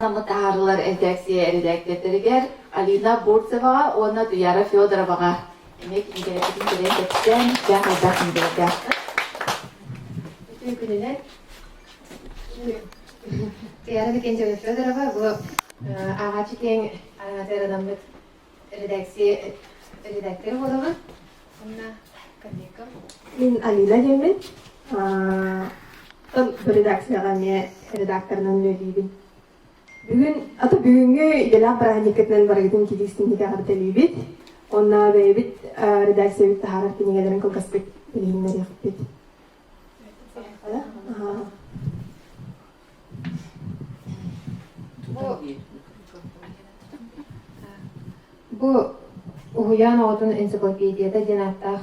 Наммыт таһаарылар эрэдээксийэ эрэдээктэрдэригэр Алина Бурцеваҕа уонна Туяра Федороваҕа эмиэ кинигэлэрбитин кэлэн кэпсээн, дьаах элбэх кинигэлэрдээхпит. Үтүө күнүнэн. Туяра Викентьевна Федорова бу ааҕааччы киэҥ араҥатыгар редакция редактор буолабын. Уонна коллегам. Мин Алина диэммин. Редакцияҕа эмиэ редакторынан үлэлиибин. Бүгүн, ата бүгүҥҥү идэлээх бырааһынньыккытынан барыгытын кириистинник эҕэрдэлиибит. Уонна бэйэбит редакциябыт таһаарар кинигэлэрин кылгастык билиһиннэриэхпит. Бу уһуйаан оҕотун энциклопедията диэн ааттаах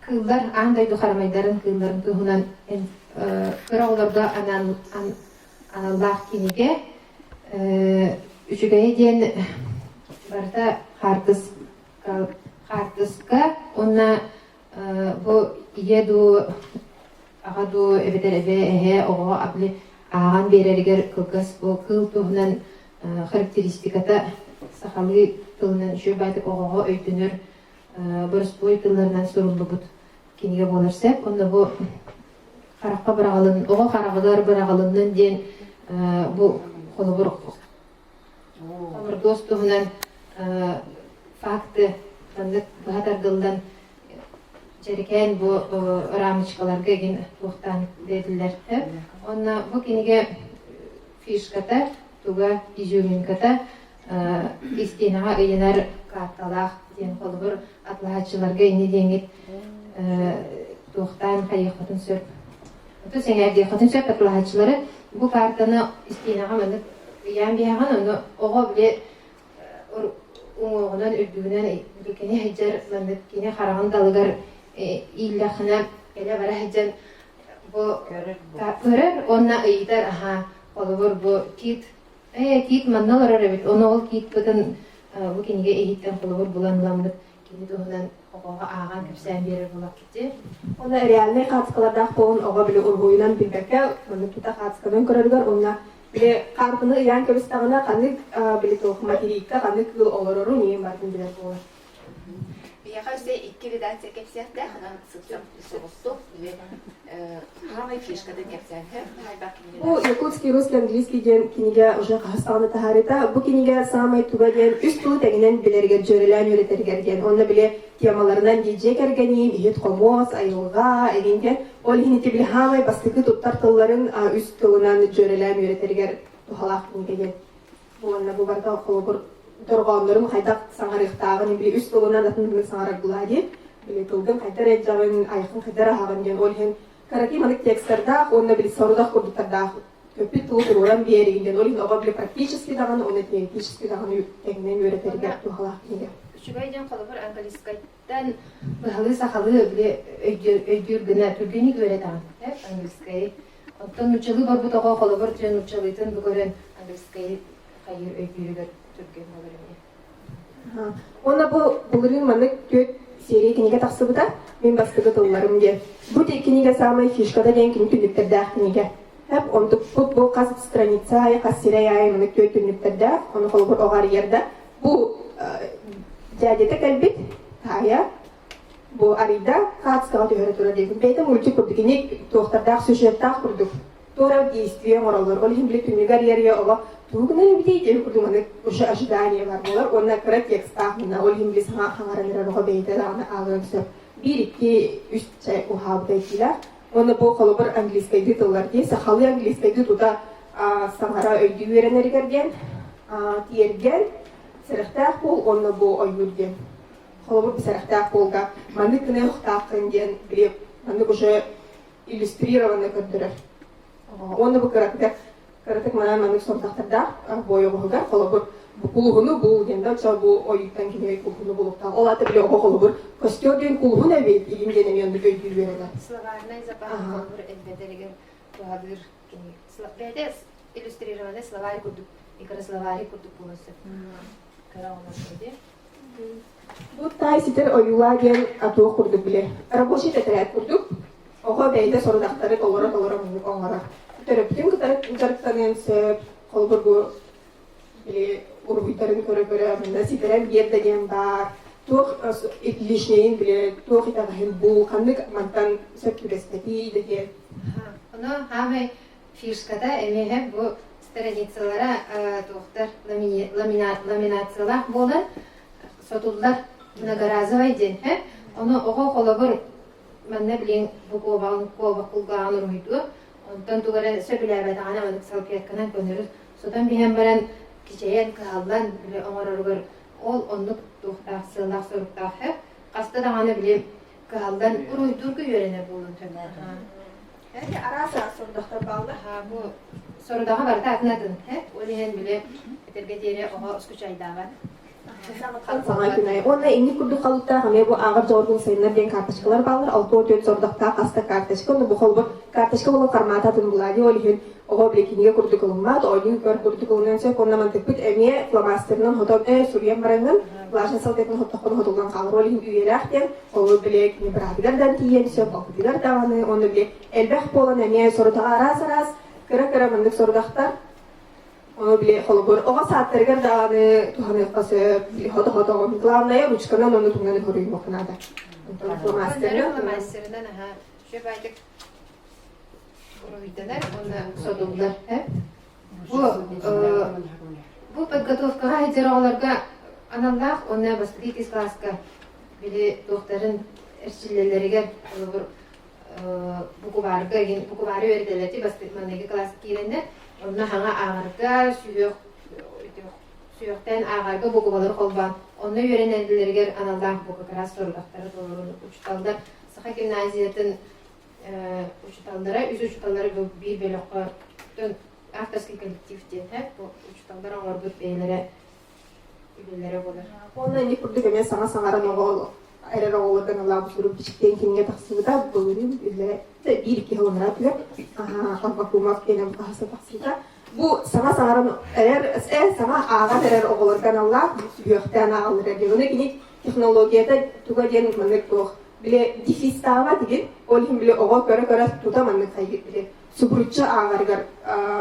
кыыллар аан дойду харамайдарын кыылларын туһунан кыра оҕолорго аналлаах кинигэ. Үчүгэйэ диэн барыта хаартыска уонна бу ийэ дуу, аҕа дуу эбэтэр эбээ, эһээ оҕоҕо били ааҕан биэрэригэр кылгас бу кыыл туһунан характеристиката сахалыы тылынан үчүгэй баайдык оҕоҕо өйдөнөр боростуой тылларынан суруллубут кинигэ буолар сөп. Онно бу харахха быраҕылын, оҕо хараҕыгар быраҕылыннын диэн бу холобур хомурдуос туһунан факты маннык быһа тардыллан дьэрикээн бу рамочкаларга игин туохтаан биэрдилэр. Онно бу кинигэ фишката, туга изюминката истиэнэҕэ ыйанар карталаах диэн холобур атлаһааччыларга инни диэҥҥит туохтаан хайыаххытын сөп. Оту сэҥээрдиэххитин сөп атлаһааччылары бу картаны истиэнэҕэ маннык ыйаан биһэҕин, ону оҕо били уҥуоҕунан үрдүгүнэн кини сылдьар маннык кини хараҕын далыгар ииллэххинэ кэлэ бара сылдьан бу көрөр уонна ыйытар аһаа холобур бу кит Ээ, киит манна олорор эбит. Ону ол кииппытын бу кинигэ иһиттэн холобур булан ыламмыт кини туһунан оҕоҕо ааҕан кэпсээн биэрэр буолахпыт. Уонна реальнай хаацкалардаах буолан оҕо били уруһуйунан билбэккэ, маннык тута хаацканан көрөрүгэр уонна били хаартыны ыйаан кэбистэҕинэ ханнык били туох материкка ханнык кыыл олорорун ийэм барытын билэр буолар. Биһиэхэ өссө икки редакция кэпсиэхтээх, онон сыпсым соҕустук хаамай фишкатын кэпсээн Бу Якутский русский английский диэн кинигэ уже хаһыс даҕаны таһаарыыта. Бу кинигэ саамай туга диэн үс тылы тэҥинэн билэригэр дьүөрэлээн үөрэтэригэр диэн. Онно били темаларынан дии дьиэ кэргэниим, иһит-хомуос, айылҕа, эҥин диэн. Ол иһин ити били хаамай бастакы туттар тылларын үс тылынан дьүөрэлээн үөрэтэригэр туһалаах кинигэ диэн. Уонна бу барыта холобур дорҕооннорун хайдах саҥарыахтааҕын били үс тылынан атын тылы саҥарар булаа диэн. Били тылгын хайдар эдьэҕин, айхын хайдар аһаҕын диэн. Ол иһин кыракый маннык текстардаах уонна били сорудах курдуктардаах көппүт тылы туруоран биэригин диэн ол иһин оҕо били практически даҕаны уонна теоретически даҕаны тэҥинэн үөрэтэригэр туһалаах кинигэ. Үчүгэй диэн холобур английскайтан быһалыы сахалыы били өйдүүр гына түргэнник үөрэтэҕин английскай. Оттон нууччалыы барбыт оҕо холобур дьэ нууччалыытын бу көрөн английскай хайыыр өйдүүрүгэр түргэн буолар эмиэ. Уонна бу былырыын маннык түөрт серия кинигэ тахсыбыта. Мин бастакы тылларым диэн. Бу кинигэ саамай фишката диэн кини түннүктэрдээх кинигэ. Эп онтукпут бу хас страница аайы, хас сирэй аайы маннык түөрт түннүктэрдээх. Ону холобур оҕо арыйар да. Бу дядята кэлбит, таайа, бу арыйда, хаацкаҕа түһэрэ турар диэбит. Бэйэтэ мультик курдук, кини туохтардаах сюжеттаах курдук. Туора действие оҥороллор. Ол иһин били түннүгэр арыйа оҕо тугу гынар эбитий диэн курдук маннык уже ожидание бар буолар уонна кыра текстаах мына ол иһин били саҥа хаҥаран эрэр оҕо бэйэтэ даҕаны ааҕыан сөп. Биир, икки, үс чай уһаабыта итиилээх. Уонна бу холобур английскайдыы тыллар дии, сахалыы английскайдыы тута саҥара өйдүү үөрэнэригэр диэн тиэргэн, сэрэхтээх буол уонна бу ойуур диэн. Холобур, сэрэхтээх буолга маннык гына охтааххын диэн били маннык уже иллюстрированно көрдөрөр. Уонна бу кыратык кыратык манан маннык сорудахтардаах буойоҕоһугар холобур бу кулуһуну бул диэн да бу ойууттан кини кулуһуну булуохтаах. Ол аата били оҕо холобур костер диэн кулуһун эбит игин диэн эмиэ оннук өйдүү үөрэнэр. Словарнай запас холобур элбэтэригэр туһалыыр кини. Бэйэтэ иллюстрированный словарь курдук, микрословарь курдук буолуон сөп. Кыра оҕолорго дии. Бу таай ситэр ойуулаа диэн атуох курдук билэр. Рабочий тэтэрээт курдук. Оҕо бэйэтэ сорудахтары толоро-толоро муннук оҥорор. Төрөппүтүн кытары дьарыктаныан сөп. Холобур бу били уруһуйдарын көрө-көрө манна ситэрэн биэрдэ диэн баар. Туох лишнейин били туох итэҕэһин бу ханнык мантан сөп түбэспэтий да диэн. Ону хаамай фишката эмиэ бу страницалара туохтар ламинациялаах буолан сотуллар многоразовай диэн ону оҕо холобур манна билин бу куобаҕын куобах кулгааҕын уруһуйдуо онтон тугу эрэ сөбүлээбэтэҕинэ маннык салфетканан көннөрү сотон биһэн баран кичэйэн кыһаллан били оҥороругар ол оннук туохтаах сыаллаах соруктаах хаста даҕаны били кыһаллан уруһуйдуурга үөрэнэр буолуон сөп. Эти араас сорудахтар бааллар. Бу сорудаҕа барыта атын атын. Ол иһин били этэргэ диэри оҕо скучайдаабат. Саҥа күнай. Уонна инник курдук халыктаах эмиэ бу ааҕар дьоҕургун сайыннар диэн карточкалар бааллар. 64 сорудахтаах хаста карточка. Ону бу холбор карточка буолан формата атын булаа дии. Ол иһин оҕо били кинигэ курдук ылыммат, оонньуу көр курдук ылыныан сөп. Уонна мантыкпыт эмиэ фломастерынан хотон суруйан бараҥҥын влажный салфетканы хоттоххуна хотуллан хаалар. Ол иһин үйэлээх диэн Ол били кини быраатыгар да тиийэн сөп, балтытыгар даҕаны, уонна били элбэх буолан эмиэ сорудаҕа араас-араас кыра-кыра маннык сорудахтар. Ону били холобур оҕо сааттарыгар даҕаны туһаныахха сөп, хото-хото главное ручканан ону туһунан хоруйуохха наада. Онтон фломастерынан фломастерынан аха үчүгэй уруһуйданар уонна сотуллар. Бу бу подготовкаҕа сылдьар оҕолорго аналлаах уонна бастакы иккис кылааска били туохтарын эрчиллэллэригэр холобур букубаарга игин букубаары үөрэтэллэр бастакы маҥнайгы кылааска киирэннэр онно хаҥа ааҕарга сүһүөх сүһүөхтээн ааҕарга букубалары холбоон онно үөрэнэллэригэр аналлаах бу как раз сорудахтары толорун учууталлар Саха гимназиятын учууталлара үс учууталлары бу биир бөлөххө авторский коллектив диэн бу учууталлар оҥорбут бэйэлэрэ үлэлэрэ буолар. Уонна инник курдук эмиэ саҥа саҥаран оҕо эрэр оҕолорго аналаах сурук бичиктиэн кимҥэ тахсыбыта былырыын үллэрэ биир киһи олонура түгэр Аввакумов диэн хаһыса тахсыбыта. Бу саҥа саҥаран эрэр саҥа ааҕан эрэр оҕолорго аналлаах сүһүөхтээн ааҕаллар диэн. Ону кини технологията туга диэн маннык туох били дефистаабат игин ол иһин били оҕо көрө-көрө тута маннык хайгыт били субуруччу ааҕарыгар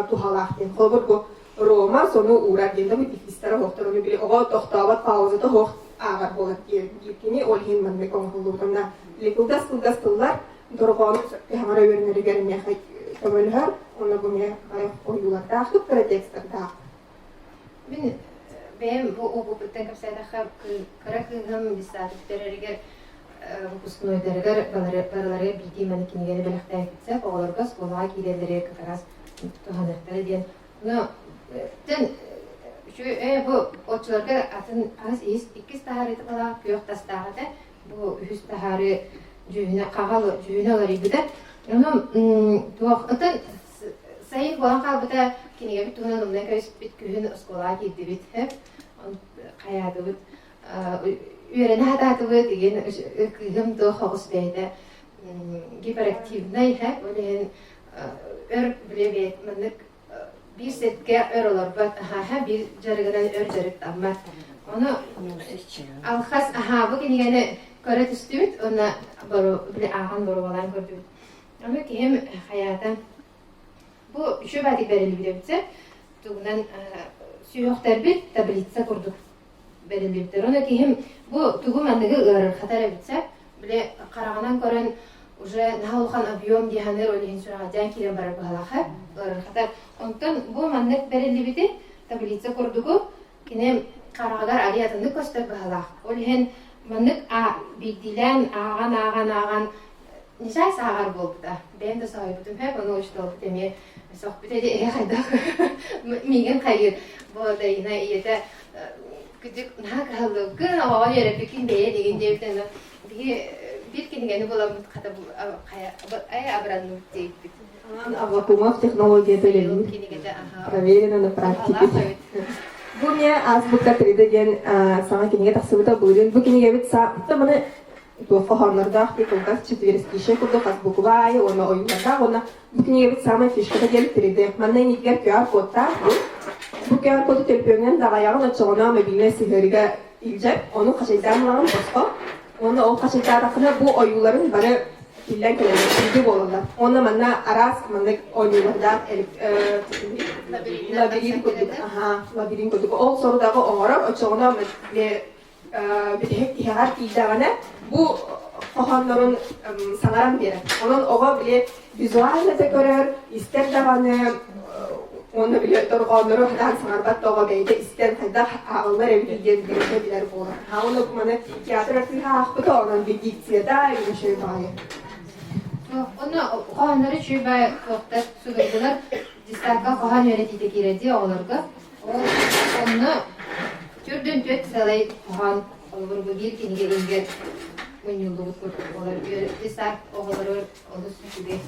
туһалаах диэн холобур бу Рома сону уурар диэн да бу дефистара оһохтор ону били оҕо тохтообот паузата оһох ааҕар буолар диэн диир кини ол иһин маннык оҥоһуллубут онно били кылгас кылгас тыллар дорҕоону сөпкө хаҥара үөрэнэригэр миэхэ көмөлөһөр онно бу миэхэ ойуулардаах кыра текстардаах Мин бэйэм бу опыппыттан кэпсээтэххэ, кыра кыыһым детсады бүтэрэригэр выпускнойдарыгар барыларыгар биирдии маннык кинигэни бэлэхтээбитсэ, оҕолорго оскуолаҕа киирэллэригэр как раз туһаныахтара диэн. Но тэн үчүгэй бу оччолорго атын хаһыс иһис иккис таһаарыыта балаҕа күөх тастаах этэ. Бу үһүс таһаарыы дьүһүнэ хаҕал дьүһүнэ уларыйбыта. Ону туох ытын Сайын буолан хаалбыта, кинигэбит туһунан умнан кэбиспит, күһүн оскуолаҕа киирдибит, хайаатыбыт, үөрэнэ сатаатыбыт, игин кыыһым туох оҕус бэйэтэ гиперактивнай, ол иһин өр били маннык биир сиргэ өр олорбот, биир дьарыгынан өр дьарыктаммат. Ону алхас аһаа бу кинигэни көрө түстүбүт уонна били ааҕан боруобалаан көрдүбүт. Ону киһим хайаата бу үчүгэй баатык бэриллибит эбитсэ тугунан сүһүөхтэрбит таблица курдук бэриллибиттэр. Ону киһим бу тугу манныгы ыарырҕатар эбитсэ били хараҕынан көрөн уже наһаа улахан объем дии саныыр ол иһин сүрэҕэлдьээн киирэн барар быһалаах ыарырҕатар. Онтон бу маннык бэриллибити таблица курдугу кини хараҕыгар арый атыннык көстөр быһалаах. Ол иһин маннык биирдиилээн ааҕан ааҕан ааҕан Нечаас ааҕар буолбута. Бэйэм да соһуйбутум һэп, ону учууталбыт эмиэ сөхпүт эти эһэ хайдах миигин хайыыр. Бу Даина ийэтэ кырдьык наһаа кыһаллыбыккын, оҕоҕо үөрэппиккин бэйэ дигин диэбит аны биһи биир кинигэни буламмыт хата айа абыранныбыт диэбиппит. Аввакумов технологията үлэлиир. Проверено на практике. Бу мне азбука 3D диэн саҥа кинигэ тахсыбыта былырыын. Бу кинигэбит маны туох хоһооннордоох дии кылгас четверостишие курдук хас буква аайы уонна ойуулардаах уонна бу кинигэбит саамай фишката диэн 3D. Манна иннигэр QR-кодтаах бу. Бу QR-коду төлөпүөҥҥүн даҕайаҕын оччоҕуна мобильнай сыһыарыга илдьэр, ону хачайдаан ылаҕын босхо. Уонна ол хачайдаатаххына бу ойууларын бары. тиллэн кэлэллэр, сиргэ буолаллар. Уонна манна араас маннык оонньуулардаах лабиринт курдук, аха, лабиринт курдук. Ол сорудаҕы оҥорор, оччоҕуна бүтэһик тиһэҕэр тиийдэҕинэ, бу хоһооннорун саҥаран биэрэр. Онон оҕо били визуально да көрөр, истэр даҕаны уонна били дорҕооннору сатаан саҥарбат да оҕо бэйэтэ истэн хайдах ааҕыллар эбитий диэн бэйэтэ билэр буолар. Уонна бу маны театр артыыһа аахпыта, онон дикцията үчүгэй баҕайы. Онно хоһооннору үчүгэй баҕайы туохтар судургулар дьыссаакка хоһоон үөрэтиитэ киирэр дии оҕолорго. Ол онно төрдүн түөрт сыалай хоһоон холобур бу биир кинигэ иһигэр мунньуллубут курдук буолар. Дьыссаат оҕолору олус үчүгэй.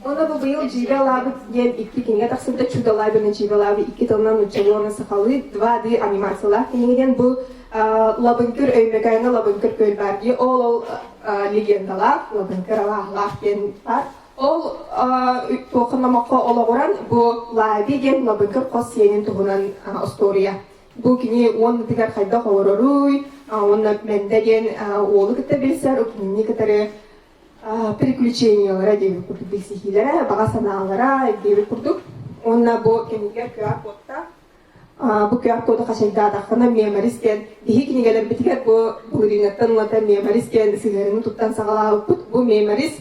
Уонна бу быйыл Дьиибэ лаабыт диэн икки кинигэ тахсыбыта Чудо лаабина Дьиибэ лааби икки тылынан нууччалыы уонна сахалыы 2D анимациялаах кинигэ диэн бу Лабыҥкыр Өймөкөөҥҥө Лабыҥкыр күөл баар дии ол ол легендалаах Лабыҥкыр алааһылаах диэн баар Ол туохха номоххо олоҕуран бу Лааби диэн Лабыҥкыр хос сиэнин туһунан остуоруйа. Бу кини уоннатыгар хайдах олороруй, уонна Мэндэ диэн уолу кытта билсэр, кинини кытары приключениялара диэбит курдук билсиһиилэрэ, баҕа санаалара диэбит курдук. Уонна бу кэмигэр QR кодтаах Бу QR коду хачайдаатаххына меморис диэн биһи кинигэлэрбитигэр бу былырыыҥҥаттан ылата меморис диэн сыһыарыны туттан саҕалаабыппыт. Бу меморис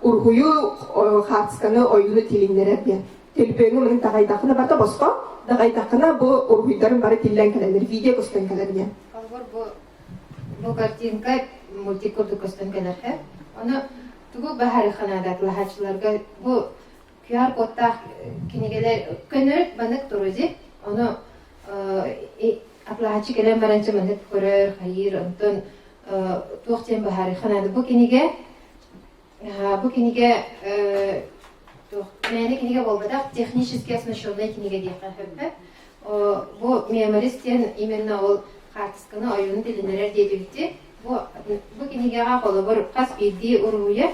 уруһуйу, хаартысканы, ойууну тилиннэрэр диэн. Төлөпүөҥҥэ маны даҕайдаххына барыта босхо, даҕайдаххына бу уруһуйдарын бары тиллэн кэлэллэр, видео көстөн кэлэр диэн. Холобур, бу бу картинка мультик курдук көстөн кэлэр һэ. Ону тугу баһарыханаада кылаһааччыларга бу QR-кодтаах кинигэлэр көннөрүк маннык турузи ону атлааччы кэлэн баран маннык көрөр, хайыыр, онтон туох диэн быһаарыахха наада. Бу кинигэ бу кинигэ туох мээнэ кинигэ буолбатах, технически оснащенная кинигэ диэххэ сөп. Бу меморист диэн именно ол хаартысканы ойууну тилиннэрэр диэтибити. Бу бу кинигэҕэ холобур хас биирдии уруһуйа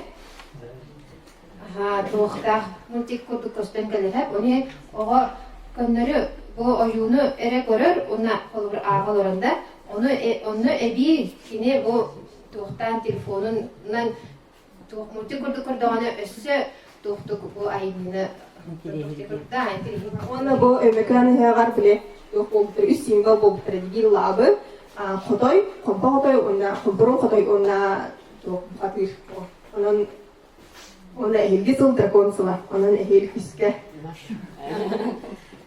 Туохтаах мультик курдук көстөн кэлэрэ. Ону оҕо көннөрү бу ойууну эрэ көрөр уонна холобур ааҕа олорон да, ону онно эбии кини бу туохтаан телефонунан туох мультик курдук көрдөҕүнэ өссө туохтук бу айымньыны Уонна бу Өймөкөөн ыһыаҕар били туох буолбуттар үс символ буолбуттара биир лаабы, хотой, хомпо хотой уонна хомпорун хотой уонна туох бухатыыр. Онон Уонна эһиилги сыл дракон сыла, онон эһиил күүскэ.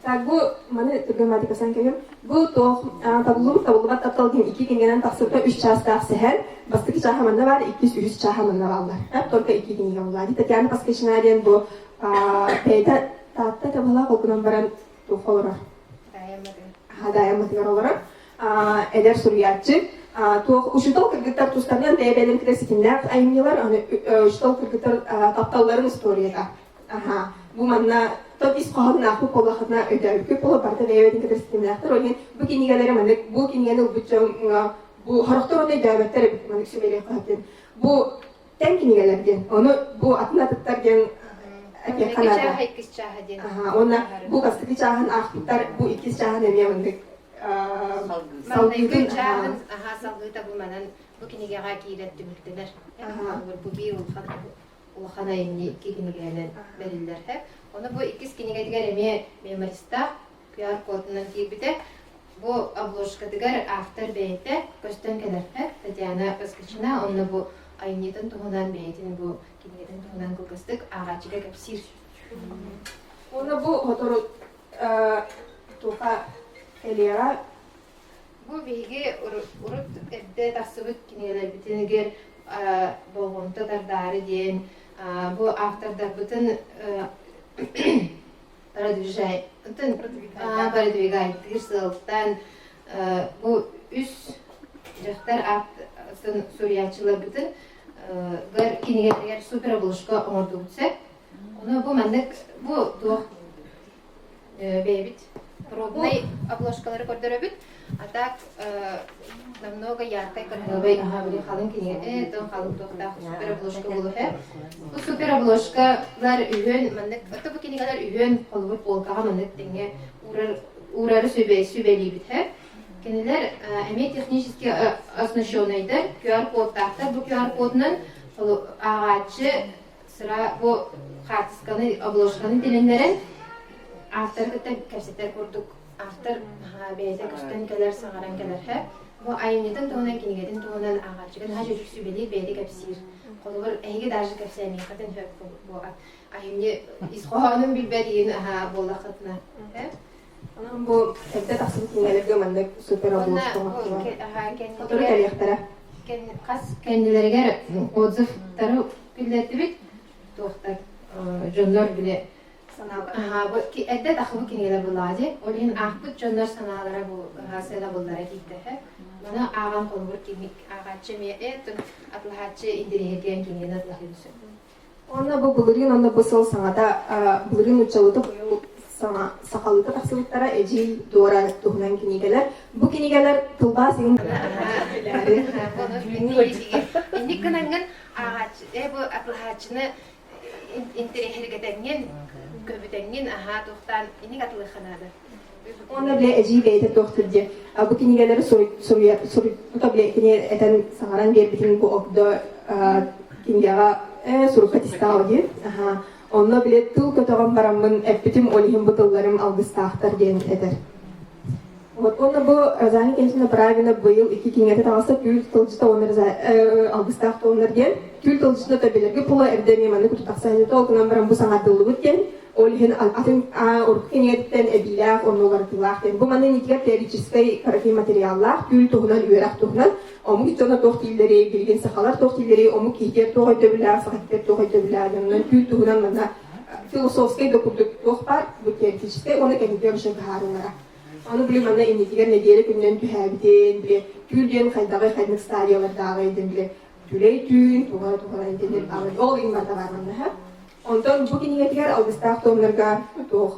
Так, бу маны грамматикасан кэлим. Бу туох табыллыбыт табыллыбат таптал диэн икки кинигэнэн тахсыбыта үс чаастаах сэһэн. Бастакы чааһа манна баар, иккис, үһүс чааһа манна бааллар. Только икки кинигэ буолла. Татьяна Поскачина диэн бу бэйэтэ Таатта табалаах ол гынан баран туох олорор? Даайаммытыгар олорор. Эдэр суруйааччы. Туох учуутал кыргыттар тустарынан бэйэ-бэйэлэрин кытта ситимнээх айымньылар, аны учуутал кыргыттар тапталларын историята. Аха. Бу манна тот ис хоһоонноохпут буоллахына өйдөөбүккүт буолуо, барыта бэйэ-бэйэтин кытта ситимнээхтэр. Ол иһин бу кинигэлэри маннык бу кинигэни ылбыт дьоҥҥо бу сорохтор ону өйдөөбөттөр эбит маннык сүбэлиэх диэн. Бу тэҥ кинигэлэр диэн. Ону бу атын атыттар диэн этиэххэ наада. Иккис чааһа диэн. Уонна бу бастакы чааһын аахпыттар, бу иккис чааһын эмиэ маннык салгыытын чааһын аха салгыыта бу манан бу кинигэҕэ киирэн түмүктэнэр. Бу биир улахан улахан айымньы икки кинигэнэн бэриллэр. Ону бу иккис кинигэтигэр эмиэ мемористаах QR-кодунан киирбитэ. Бу обложкатыгар автор бэйэтэ көстөн кэлэр Татьяна Поскачина онно бу айымньытын туһунан бэйэтин бу кинигэтин туһунан кылгастык ааҕааччыга кэпсиир. Уонна бу сотору туха кэлиэҕэ Бу биһиги урут эрдэ тахсыбыт кинигэлэрбитигэр болҕомто тардаары диэн бу автордарбытын продвижай продвигайтыыр сыалтан бу үс дьахтар аатын суруйааччыларбытын гар кинигэлэригэр суперобложка оҥордубут сөп. Ону бу маннык бу туох бэйэбит пробнай обложкалары көрдөрөбүт. А так намного яркай кыргыбай аха били халыҥ кинигэ тон халыҥ туохтаах супер обложка буолуо Бу супер обложкалар үһүөн маннык ото бу кинигэлэр үһүөн холобур полкаҕа маннык тэҥҥэ уурар уурары сүбэ сүбэлиибит һэ Кинилэр эмиэ технически оснащенныйдар QR-кодтаахтар. Бу QR-кодунан Ааҕааччы сыра бу хаартысканы, обложканы тилиннэрэн авторы кытта кэпсэтэр курдук автор бэйэтэ көстөн кэлэр, саҥаран кэлэр. Бу айымньытын туһунан, кинигэтин туһунан ааҕааччыга наһаа үчүгэй сүбэлиир, бэйэтэ кэпсиир. Холобур, эһиги даже кэпсээниэххитин сөп бу айымньы ис хоһоонун билбэт иин буоллаххытына. Онон бу эрдэ тахсыбыт кинигэлэргэ маннык супер обложка Сотору кэлиэхтэрэ. Хас кэннилэригэр отзывтары биллэрдибит. Туохтар дьоннор биле эрдэ тахыбыт кинигэлэр буллаҕа дии. Ол иһин аахпыт дьоннор санаалара бу сыанабыллара киирдэһэ. Маны ааҕан холобур кини ааҕааччы эмиэ атлаһааччы интэриэһиргээн кинигэни атлаһыан сөп. Уонна бу былырыын уонна бу сыл саҥата былырыын нууччалыыта быйыл саҥа сахалыыта тахсыбыттара Эдьиий Дора туһунан кинигэлэр. Бу кинигэлэр тылбаас иһин Инник гынаҥҥын ааҕааччы бу атылаһааччыны интэриэһиргэтэҥҥин көбүтэҥҥин аһаа туохтаан инник атылыахха наада. Уонна бile эдьиий бэйэтэ туохтур диye. Бу кинигэлэри суруйбута бile кини этэн саҥаран биэрбитин бу огдо кинигэҕэ сурукка тистаҕа диye. Онно бile тыл көтөҕөн бараммын эппитим ол иһин бу тылларым алгыстаахтар диэн этэр. Вот уонна бу Розалия Кенчина Правина быйыл икки кинигэтэ таҕыста түүл тылдьыта уонна алгыстаах туомнар диэн. Түүл тылдьыта төбөлөргө пула эрдэ эмиэ маннык тахсан ол гынан баран бу саҥардыллыбыт диэн. Ол иһин атын урукку кинигэтиттэн эбиилээх уонна уларытыылаах диэн. Бу манна инникигэр теоретическай кыракый материаллаах, түүл туһунан, үөрэх туһунан, омук дьоно туох дииллэрий, билигин сахалар туох дииллэрий, омук киһитигэр туох өйдөбүллээх, саха киһитигэр туох өйдөбүллээх дьонунан түүл туһунан манна философскай да курдук туох баар, бу теоретическай уонна кэнникигэр уже быһаарыллара. Аны били манна инникигэр нэдиэлэ күнүнэн түһээбитин, били түүл диэн хайдаҕый, ханнык стадиялардааҕый диэн били түлэй түүн, туга туга диэн ол иһин барыта баар манна. Онтон бу кинигэтигэр алгыстаах туомнарга туох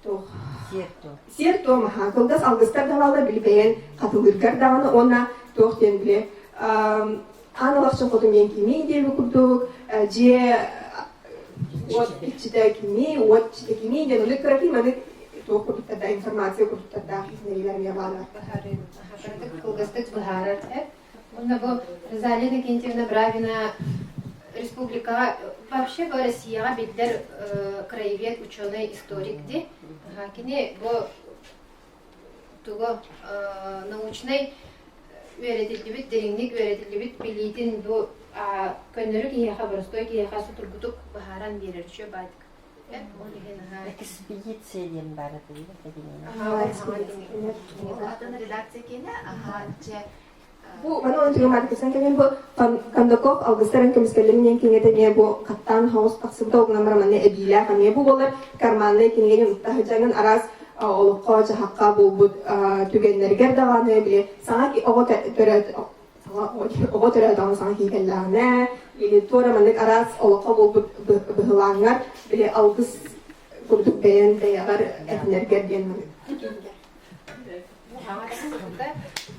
туох сиэр-туом аһаа кылгас алгыстар да бааллар били бэйэн хатылыыргар даҕаны уонна туох диэн били аан алахчын хотун диэн кимий диэби курдук дьиэ уот иччитэ кимий уот иччитэ кимий диэн ону кыракый маннык туох курдуктарда информация курдуктардаах иһитиннэриилэр эмиэ бааллар. Кылгастык быһаарар Уонна бу Розалия Иннокентьевна Бравина республикаҕа, вообще бу Россияҕа биллэр краевед, ученый, историк дии. Кини бу тугу научнай үөрэтиллибит, дириҥник үөрэтиллибит билиитин бу көннөрү киһиэхэ, боростуой киһиэхэ судургутук быһааран биэрэр үчүгэй баайдык. Ол иһин Экспедиция диэн баар этэ Атын редакция киэнэ, аха, чэ, Бу маны оны түгэн баар кэлэн бу Кондаков алгыстарын көмүскэллэрин диэн кинигэтэ эмиэ бу хаттаан хаос тахсыбыта ол гынан баран манна эбиилээх эмиэ бу буолар карманнай кинигэни укта сылдьаҥын араас олоххо дьаһахха буолбут түгэннэригэр даҕаны били саҥа оҕо төрөөт оҕо төрөөтөҕүн саҥа киһи кэллэҕинэ или туора маннык араас олоххо буолбут быһылааҥҥар били алгыс курдук бэйэн бэйэҕэр этинэргэр диэн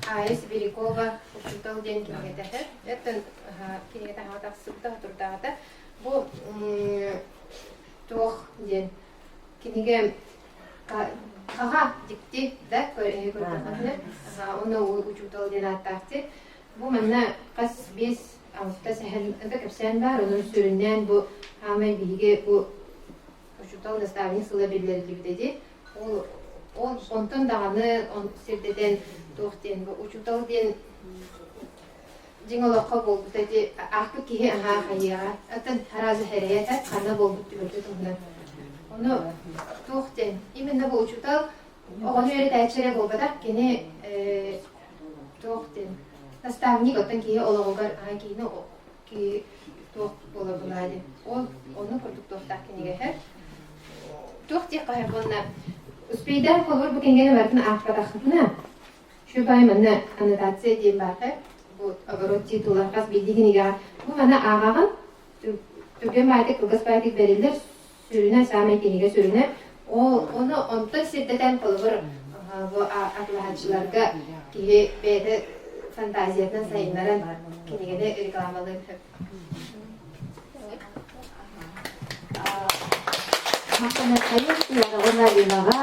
Аайа Сибирякова учуутал диэн кинигэтэ Эттэн кинигэтэ хаҥа тахсыбыта турдаҕата бу туох диэн кинигэ хаҕа дьикти да көрдөххүнэ уонна учуутал диэн ааттаахти бу манна хас биэс алта сэһэн это кэпсээн баар онон сүрүннээн бу хаамай биһиги бу учуутал наставник сыла биллэриллибитэ дии Ол ол онтон даҕаны сирдэтэн туох диэн бу учуутал диэн дьиҥ олоххо буолбута ити аахпыт киһи аһаа хайыаҕа оттон араас эрэйэтэ ханна буолбут түбэлтэ туһунан ону туох диэн именно бу учуутал оҕону үөрэтээччи эрэ буолбатах кини туох диэн наставник оттон киһи олоҕугар киһини киһи туох буолар буолаа диэн ол ону курдук туохтаах кинигэһэ туох диэххэ сөп уонна успейдаах холобур бу кинигэни барытын аахпатаххытына Шубай манна аннотация диэн баар бу оборот титула хас биирдии кинигэҕэ бу маны ааҕаҕын түргэн баайдык кылгас баайдык бэриллэр сүрүнэ саамай кинигэ сүрүнэ ол ону онтон сирдэтэн холобур бу атылаһааччыларга киһи бэйэтэ фантазиятынан сайыннаран кинигэни рекламалыан сөп. Махтанар Алина Линаҕа.